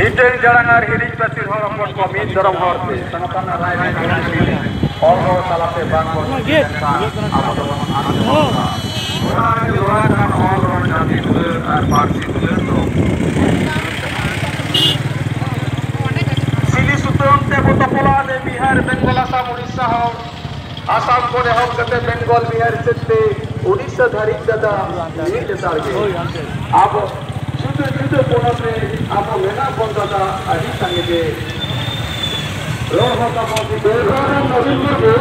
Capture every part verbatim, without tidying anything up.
ᱦᱤᱴᱟᱹᱝ ᱡᱟᱲᱟᱝ ᱟᱨ ᱦᱤᱨᱤᱡ ᱯᱟᱹᱥᱤᱨ ᱦᱚᱲ ᱦᱚᱯᱚᱱ ᱠᱚ ᱢᱤᱫ ᱫᱷᱚᱨᱚᱢ ᱦᱚᱲ ᱛᱮ ᱥᱟᱶᱛᱟ ᱨᱮᱱᱟᱜ ᱨᱟᱭ ᱨᱤᱛ ᱚᱞ ᱨᱚᱲ ᱛᱟᱞᱟᱛᱮ ᱵᱟᱝ ᱵᱚᱱ ᱞᱮᱱᱠᱷᱟᱱ ᱟᱵᱚ ᱫᱚᱵᱚᱱ ᱟᱫ ᱪᱟᱵᱟᱜᱼᱟ᱾ ᱚᱱᱟ ᱨᱮᱜᱮ ᱱᱚᱣᱟ ᱠᱟᱱ ᱚᱞ ᱨᱚᱲ ᱡᱟᱹᱛᱤ ᱫᱩᱞᱟᱹᱲ ᱟᱨ ᱯᱟᱹᱨᱥᱤ ᱫᱩᱞᱟᱹᱲ ᱫᱚ᱾ ᱥᱤᱞᱤ ᱥᱩᱛᱟᱹᱢ ᱛᱮ ᱵᱚ ᱛᱚᱯᱚᱞᱟ ᱫᱮ ᱵᱤᱦᱟᱨ, ᱵᱮᱝᱜᱚᱞ, ᱟᱥᱟᱢ, ᱩᱲᱤᱥᱥᱟ ᱦᱚᱸ ᱟᱥᱟᱢ ᱠᱷᱚᱱ ᱮᱦᱚᱵ ᱠᱟᱛᱮ ᱵᱮᱝᱜᱚᱞ, ᱵᱤᱦᱟᱨ ᱥᱮᱫ ᱛᱮ ᱩᱲᱤᱥᱥᱟ ᱫᱷᱟᱹᱨᱤᱡ ᱫᱟᱫᱟ ᱢᱤᱫ ᱞᱮᱛᱟᱲ ᱜᱮ᱾ ᱟᱵᱚ ᱡᱩᱫᱟᱹ ᱡᱩᱫᱟᱹ ᱯᱚᱱᱚᱛ ᱨᱮ ᱟᱵᱚ ᱢᱮᱱᱟᱜ ᱵᱚᱱ ᱫᱟᱫᱟ ᱟᱹᱰᱤ ᱥᱟᱸᱜᱮ ᱜᱮ᱾ ᱨᱚᱲ ᱦᱚᱸ ᱛᱟᱵᱚᱱ ᱫᱮᱣᱜᱷᱚᱨ ᱨᱮᱱ ᱱᱚᱵᱤᱱ ᱢᱩᱨᱢᱩ,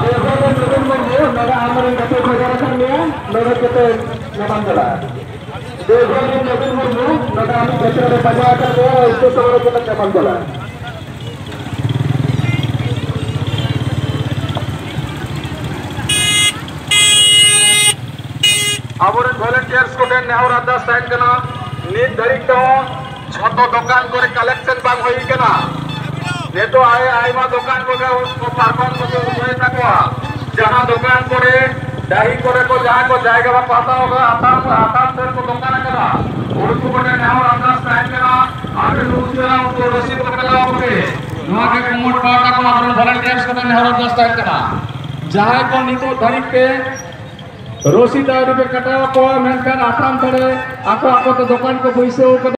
ᱫᱮᱣᱜᱷᱚᱨ ᱨᱮᱱ ᱱᱚᱵᱤᱱ ᱢᱩᱨᱢᱩ, ᱱᱚᱰᱮ ᱟᱢᱨᱮᱱ ᱜᱟᱛᱮ ᱠᱷᱚᱡ ᱟᱠᱟᱱ ᱢᱮᱭᱟ, ᱱᱚᱰᱮ ᱠᱟᱛᱮ ᱧᱟᱯᱟᱢ ᱪᱟᱞᱟᱜᱼᱟ᱾ ᱫᱮᱣᱜᱷᱚᱨ ᱨᱮᱱ ᱱᱚᱵᱤᱱ ᱢᱩᱨᱢᱩ, ᱱᱚᱰᱮ ᱟᱢᱤᱡ ᱜᱟᱛᱮ ᱱᱚᱰᱮ ᱯᱟᱸᱡᱟ ᱟᱠᱟᱱ ᱢᱮᱭᱟ, ᱥᱴᱮᱡ ᱥᱟᱢᱟᱝ ᱨᱮ ᱠᱟᱛᱮ ᱧᱟᱯᱟᱢ ᱪᱟᱞᱟᱜᱼᱟ᱾ ᱟᱵᱚᱨᱮᱱ volunteers ᱠᱚᱴᱷᱮᱱ ᱱᱮᱦᱚᱨ ᱟᱨᱫᱟᱥ ᱛᱟᱦᱮᱱ ᱠᱟᱱᱟ, ᱱᱤᱛ ᱫᱷᱟᱹᱨᱤᱡ ᱛᱮᱦᱚᱸ ᱡᱷᱚᱛᱚ ᱫᱚᱠᱟᱱ ᱠᱚᱨᱮ collection ᱵᱟᱝ ᱦᱩᱭ ᱠᱟᱱᱟ᱾ ᱱᱤᱛᱚᱜ ᱟᱭ-, ᱟᱭᱢᱟ ᱫᱚᱠᱟᱱ ᱠᱚᱜᱮ ᱩᱱᱠᱩ ᱯᱟᱨᱠᱚᱢ ᱠᱚᱠᱚ ᱩᱴᱷᱟᱹᱣᱮᱫ ᱛᱟᱠᱚᱣᱟ᱾ ᱡᱟᱦᱟᱸ ᱫᱚᱠᱟᱱ ᱠᱚᱨᱮ, ᱰᱟᱹᱦᱤ ᱠᱚᱨᱮ ᱠᱚ ᱡᱟᱦᱟᱸ ᱠᱚ ᱡᱟᱭᱜᱟ ᱵᱟᱠᱚ ᱦᱟᱛᱟᱣ ᱟᱠᱟᱫᱟ, ᱟᱛᱟᱝ, ᱟᱛᱟᱝ ᱠᱚᱨᱮ ᱠᱚ ᱫᱚᱠᱟᱱ ᱟᱠᱟᱫᱟ, ᱩᱱᱠᱩ ᱠᱚᱴᱷᱮᱱ ᱱᱮᱦᱚᱨ ᱟᱨᱫᱟᱥ ᱛᱟᱦᱮᱱ ᱠᱟᱱᱟ, ᱟᱯᱮ ᱫᱚ ᱩᱥᱟᱹᱨᱟ ᱩᱱᱠᱩ ᱨᱚᱥᱤᱫ ᱠᱚ ᱠᱟᱴᱟᱣ ᱠᱚᱯᱮ᱾ ᱱᱚᱣᱟ ᱜᱮ ᱠᱩᱢᱩᱴ ᱯᱟᱦᱴᱟ ᱠᱷᱚᱱ ᱟᱵᱚᱨᱮᱱ volunteers ᱠᱚᱴᱷᱮᱱ ᱱᱮᱦᱚᱨ ᱟᱨᱫᱟᱥ ᱛᱟᱦᱮᱱ ᱠᱟᱱᱟ᱾ ᱡᱟᱦᱟᱸᱭ ᱠᱚ ᱱᱤᱛᱚᱜ ᱫᱷᱟᱹᱨᱤᱡ ᱛᱮ ᱨᱚᱥᱤᱫ ᱟᱹᱣᱨᱤ ᱯᱮ ᱠᱟᱴᱟᱣ ᱟᱠᱚᱣᱟ, ᱢᱮᱱᱠᱷᱟᱱ ᱟᱛᱟᱝ ᱛᱟᱲᱮ ᱟᱠᱚ ᱟᱠᱚ ᱛᱮ ᱫᱚᱠᱟᱱ ᱠᱚ ᱵᱟᱹᱭᱥᱟᱹᱣ ᱠᱟᱫᱟ᱾